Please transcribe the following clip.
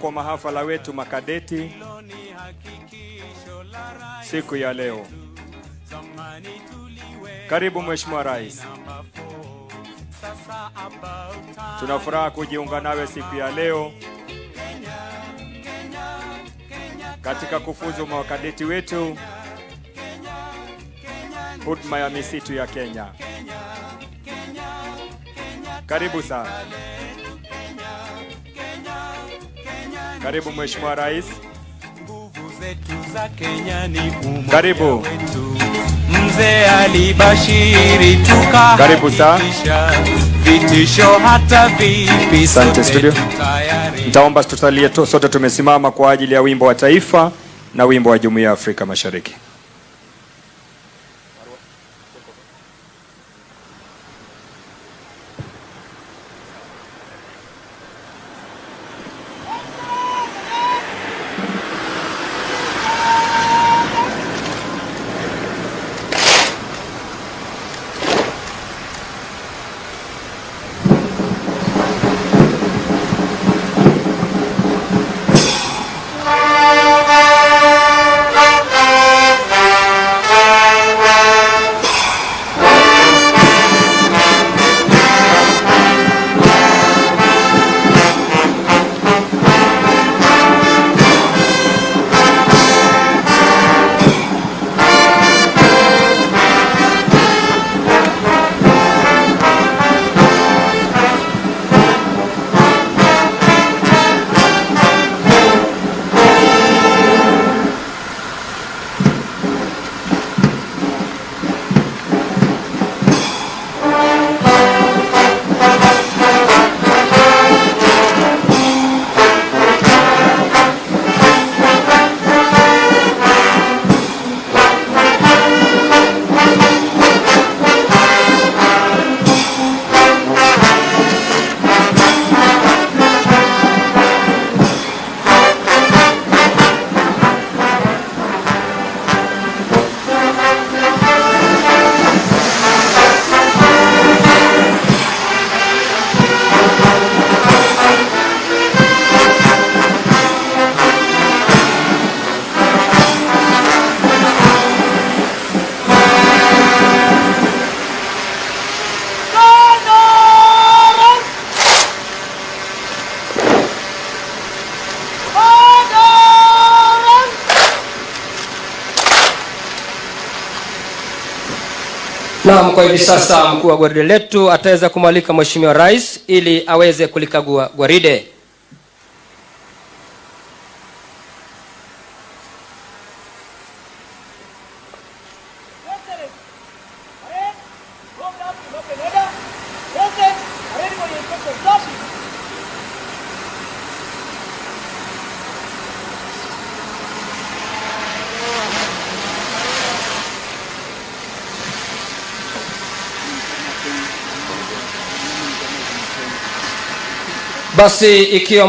Kwa mahafala wetu makadeti siku ya leo. Karibu Mheshimiwa Rais. Tuna furaha kujiunga nawe siku ya leo katika kufuzu makadeti wetu huduma ya misitu ya Kenya. Karibu sana. Karibu Mheshimiwa Rais. Nguvu zetu za Kenya ni umoja Karibu. Wetu. Mzee alibashiri Karibu sana. Tukahakikisha vitisho hata vipi Asante, sote studio. Tayari. Nitaomba tusalie tu sote tumesimama kwa ajili ya wimbo wa taifa na wimbo wa Jumuiya ya Afrika Mashariki. Naam, kwa hivi sasa mkuu wa gwaride letu ataweza kumwalika Mheshimiwa Rais ili aweze kulikagua gwaride. Basi ikiwa